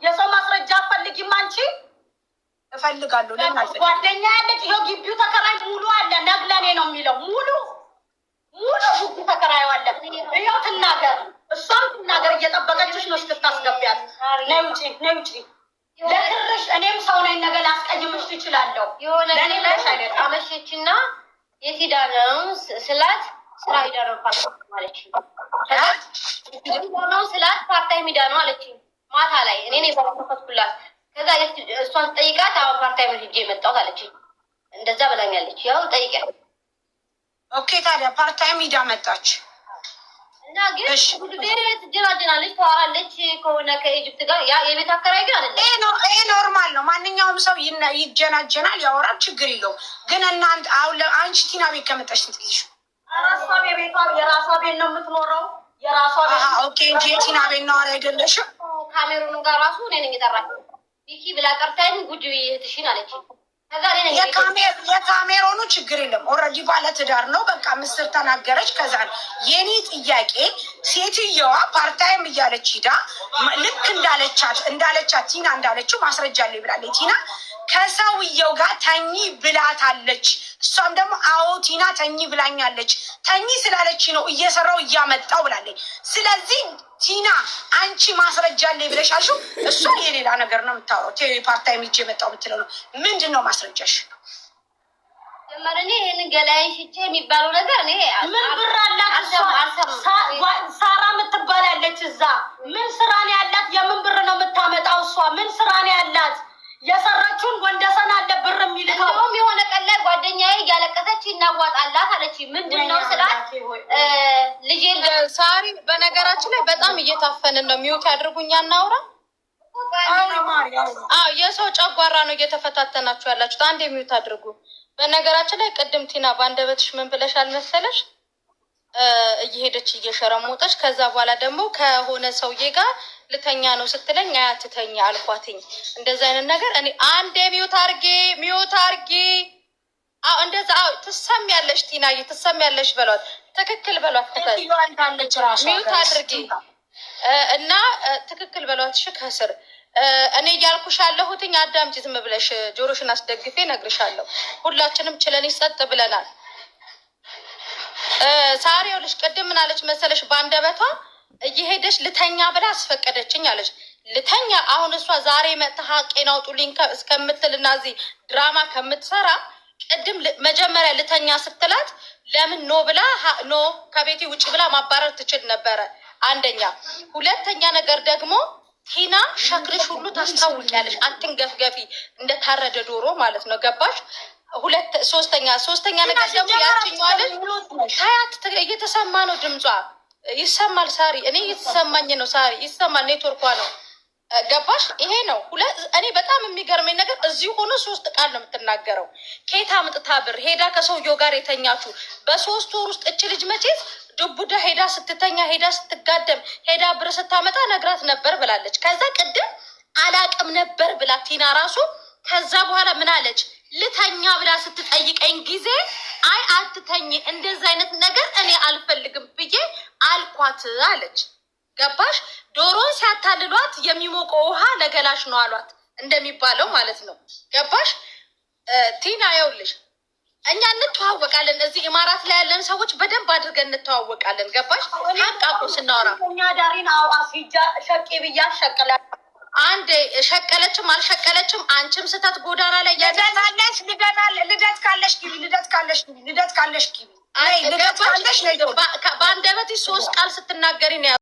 የሰው ማስረጃ አትፈልጊም አንቺ? እፈልጋለሁ። ለምን አልፈልግም? ጓደኛ ያለች ይኸው ግቢው ተከራይ ሙሉ አለ። ነግለኔ ነው የሚለው፣ ሙሉ ሙሉ ግቢ ተከራዩ አለ። ይኸው ትናገር፣ እሷም ትናገር። እየጠበቀችሽ ነው እስክታስገቢያት። ነይ ውጪ፣ ነይ ውጪ። ለክርሽ እኔም ሰው ነኝ፣ ነገ ላስቀይምሽ ትችላለሁ። የሆነ ለእኔ ቀን ላይ ብለሽ አይደለም። አመሸችና የት ሄዳ ነው ስላት ስራ ሄዳ ነው part አለችኝ። ከዛ የት ሄዳ ነው ስላት part time ሄዳ ነው አለችኝ። ማታ ላይ እኔ ነኝ ከፈትኩላት። ከዛ እሷን ስጠይቃት አዎ part time ሄጄ የመጣሁት አለችኝ። እንደዛ ብላኛለች። ያው ጠይቂያት። Okay፣ ታዲያ part time ሂዳ መጣች። እና ግን ብዙ ጊዜ ትጀናጀናለች፣ ታወራለች ከሆነ ከ Egypt ጋር። ያ የቤት አከራይ ግን አይደለም። ይሄ normal ነው። ማንኛውም ሰው ይጀናጀናል፣ ያወራል፣ ችግር የለውም። ግን እናንተ አሁን አንቺ ቲና ቤት ከመጣሽ ስንት ጊዜሽ? ራሷ ቤቷ የራሷ ቤት ነው የምትኖረው። የራሷ ቤት። Okay፣ እንጂ የቲና ቤት ነዋሪ አይደለሽም። ካሜሩን ጋር ራሱ እኔ ነኝ የጠራችው። ቢኪ ብላ ጠርታኝ ጉድ እህትሽን አለችኝ። ከዛ እኔ ነኝ የካሜሮኑ ችግር የለም። Already ባለ ትዳር ነው። በቃ ምስር ተናገረች። ከዛ የኔ ጥያቄ ሴትየዋ part time እያለች ሂዳ ልክ እንዳለቻት ቲና እንዳለችው ማስረጃ አለ ብላለች። ቲና ከሰውየው ጋር ተኚ ብላታለች። እሷም ደግሞ አዎ ቲና ተኚ ብላኛለች፣ ተኚ ስላለች ነው እየሰራው እያመጣው ብላለች። ስለዚህ ቲና አንቺ ማስረጃ አለ ብለሽ አልሽው፣ እሷ የሌላ ነገር ነው የምታወራው። Part time ሂጅ የመጣው የምትለው ነው። ምንድን ነው ማስረጃሽ? ጀመር እኔ ይህንን ገላዬን ሽጬ የሚባለው ነገር እኔ ምን ብር አላት እሷ? አልሰማም። ሳራ የምትባል ያለች እዛ ምን ስራ ነው ያላት? የምን ብር ነው የምታመጣው? እሷ ምን ስራ ነው ያላት? የሰራችውን ወንደሰን አለ ብር የሚልከው። እንደውም የሆነ ቀን ላይ ጓደኛዬ እያለቀሰች እናዋጣላት አለች። ምንድን ነው ስላት ልጄ ሳሪ፣ በነገራችን ላይ በጣም እየታፈንን ነው። Mute ያድርጉኛ እናውራ። አዎ፣ የሰው ጨጓራ ነው እየተፈታተናችሁ ያላችሁት። አንድ mute አድርጉ። በነገራችን ላይ ቅድም ቲና በአንደበትሽ ምን ብለሻል መሰለሽ? እየሄደች እየሸረሞጠች ከዛ በኋላ ደግሞ ከሆነ ሰውዬ ጋር ልተኛ ነው ስትለኝ አያትተኛ አልኳትኝ። እንደዚ አይነት ነገር እኔ አንዴ mute አርጌ፣ mute አርጌ። አዎ እንደዛ፣ አዎ ትሰሚያለሽ፣ ቲናዬ ትሰሚያለሽ በሏት። ትክክል በሏት። ሴትዮዋ እንዳለች ራሷ Mute አድርጊ እና ትክክል በሏት። እሺ ከስር እኔ እያልኩሽ ያለሁትኝ አዳምጪ። ዝም ብለሽ ጆሮሽን አስደግፌ እነግርሻለሁ። ሁላችንም ችለን ጸጥ ብለናል። ሳሪ፣ ይኸውልሽ ቅድም ምን አለች መሰለሽ? በአንደበቷ እየሄደች ልተኛ ብላ አስፈቀደችኝ አለች። ልተኛ አሁን እሷ ዛሬ መጥታ ሀቄን አውጡልኝ እስከምትል እና እዚህ ድራማ ከምትሰራ ቅድም መጀመሪያ ልተኛ ስትላት ለምን no ብላ no ከቤቴ ውጭ ብላ ማባረር ትችል ነበረ። አንደኛ። ሁለተኛ ነገር ደግሞ ቲና ሸክልሽ ሁሉ ታስታውቂያለሽ። አትንገፍገፊ እንደታረደ ዶሮ ማለት ነው። ገባሽ? ሁለት ሶስተኛ ነገር ደግሞ ያችኛዋ ልጅ ታያት እየተሰማ ነው፣ ድምጿ ይሰማል። ሳሪ፣ እኔ እየተሰማኝ ነው። ሳሪ፣ ይሰማል። ኔትወርኳ ነው። ገባሽ? ይሄ ነው። እኔ በጣም የሚገርመኝ ነገር እዚህ ሆኖ ሶስት ቃል ነው የምትናገረው። ኬታ ምጥታ ብር ሄዳ ከሰውየው ጋር የተኛችሁ በ3 ወር ውስጥ እች ልጅ መቼስ ዱቡዳ ሄዳ ስትተኛ፣ ሄዳ ስትጋደም፣ ሄዳ ብር ስታመጣ ነግራት ነበር ብላለች። ከዛ ቅድም አላቅም ነበር ብላ ቲና ራሱ ከዛ በኋላ ምን አለች? ልተኛ ብላ ስትጠይቀኝ ጊዜ አይ አትተኝ፣ እንደዚ አይነት ነገር እኔ አልፈልግም ብዬ አልኳት አለች። ገባሽ? ዶሮን ሲያታልሏት የሚሞቀው ውሃ ለገላሽ ነው አሏት እንደሚባለው ማለት ነው። ገባሽ? ቲና ይኸውልሽ እኛ እንተዋወቃለን። እዚህ ኢማራት ላይ ያለን ሰዎች በደንብ አድርገን እንተዋወቃለን። ገባሽ? ሀቅ ስናወራ እኛ ዳሪን አዎ አስይጃ ሸቄ ብያ ሸቅላ አንድ ሸቀለችም አልሸቀለችም አንቺም ስህተት ጎዳና ላይ ያለ ልደት አለሽ፣ ልደት አለ፣ ልደት ካለሽ ግቢ፣ ልደት ካለሽ ግቢ፣ ልደት ካለሽ ግቢ፣ ነይ፣ ልደት ካለሽ ነይ። በአንደበትሽ ሶስት ቃል ስትናገሪ ነው።